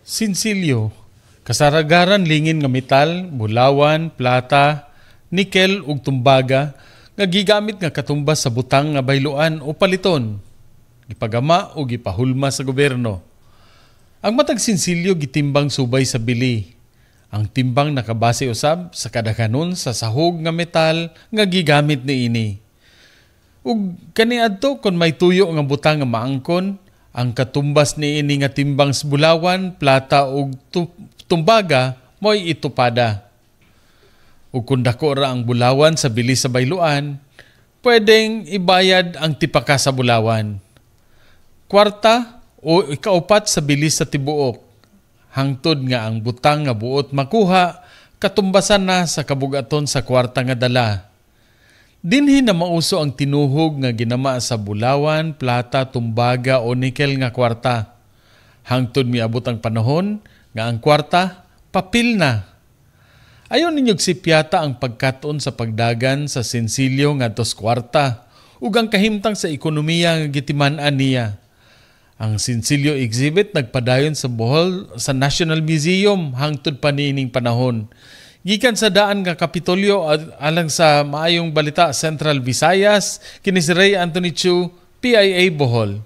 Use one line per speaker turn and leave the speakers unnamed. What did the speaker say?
Sinsilyo, kasagaran lingin nga metal, bulawan, plata, nikel ug tumbaga nga gigamit nga katumbas sa butang nga bayloan o paliton. Gipagama o gipahulma sa gobyerno. Ang matag sinsilyo gitimbang subay sa bili. Ang timbang nakabase usab sa kadaghanon sa sahog nga metal nga gigamit niini. Ug kaniadto, kon may tuyo nga butang nga maangkon, ang katumbas niini nga timbang sa bulawan, plata ug tumbaga mo'y itupada. Ug kung dako ra ang bulawan sa bili sa bayluan, pwedeng ibayad ang tipaka sa bulawan. Kwarta o ikaupat sa bili sa tibuok. Hangtod nga ang butang nga buot makuha, katumbasan na sa kabugaton sa kwarta nga dala. Dinhi na mauso ang tinuhog nga ginama sa bulawan, plata, tumbaga o nikel nga kwarta. Hangtod miabot ang panahon nga ang kwarta, papel na. Ayo ninyog sipyata ang pagkat-on sa pagdagan sa sensilyo ngadto sa kwarta ug ang kahimtang sa ekonomiya nga gitiman-an niya. Ang Sinsilyo exhibit nagpadayon sa Bohol sa National Museum hangtod pa niining panahon. Gikan sa daan nga Kapitolyo, alang sa Maayong Balita Central Visayas, kini si Ray Anthony Chu, PIA Bohol.